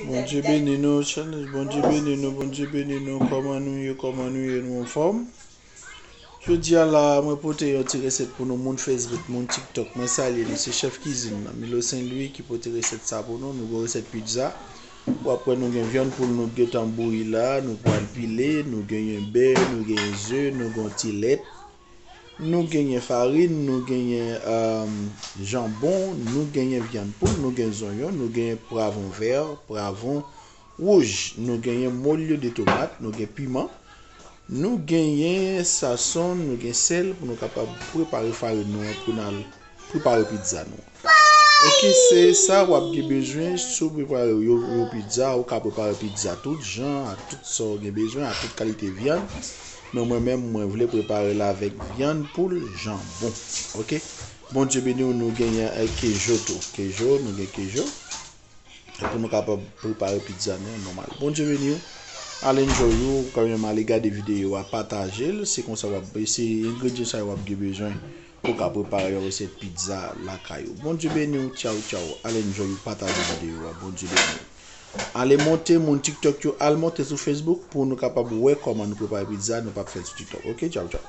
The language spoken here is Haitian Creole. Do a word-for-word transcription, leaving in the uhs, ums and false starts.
Bondye beni nou, challenge. Bondye beni nou, Bondye beni nou. Kòman nou ye, kòman nou ye, nou anfòm? Jodi a la, mwen pote yon ti resèt pou nou, moun Facebook, moun TikTok. Mwen salye nou, se chèf kizin nan, Milo Saint Louis ki pote resèt sa pou nou. Nou gen resèt pizza. W ap wè nou gen vyann poul nou gentan bouyi la, nou pral pile, nou genyen bè, nou genyen ze, nou gen ti lèt, nou genyen farin, nou genyen um, janbon, nou genyen vyann poul, nou gen zonyon, nou genyen pwavon vè, pwavon wouj, nou genyen molyo de tomat, nou gen piman, nou genyen sasonn, nou gen sèl pou nou kapab prepare farin nou an pou n al prepare pizza nou. Ok, se sa w ap gen bezwen si w prepare yon pizza. Ou ka prepare pizza tout jan, a tout sa w gen bezwen, a tout kalite vyann. Men mwen menm, mwen vle prepare l avèk vyann poul, janbon. Ok? Bondye beni w, nou genyen kejo tou. Kejo, nou gen kejo. Pou nou kapab prepare pizza nou nòmal. Bondye beni w. Al enjoy ou, kanmenm ale gade videyo a, pataje l. Se konsa w ap, se engredyan sa yo w ap gen bezwen pou w ka prepare yon resèt pizza lakay ou. Bondye beni w, tchaw tchaw. Al enjoy ou, pataje videyo a. Bondye beni w. Ale monte moun TikTok yo, al monte sou Facebook pou nou kapab wè kòman nou prepare pizza, nou p ap fè l sou TikTok. Ok, tchaw tchaw.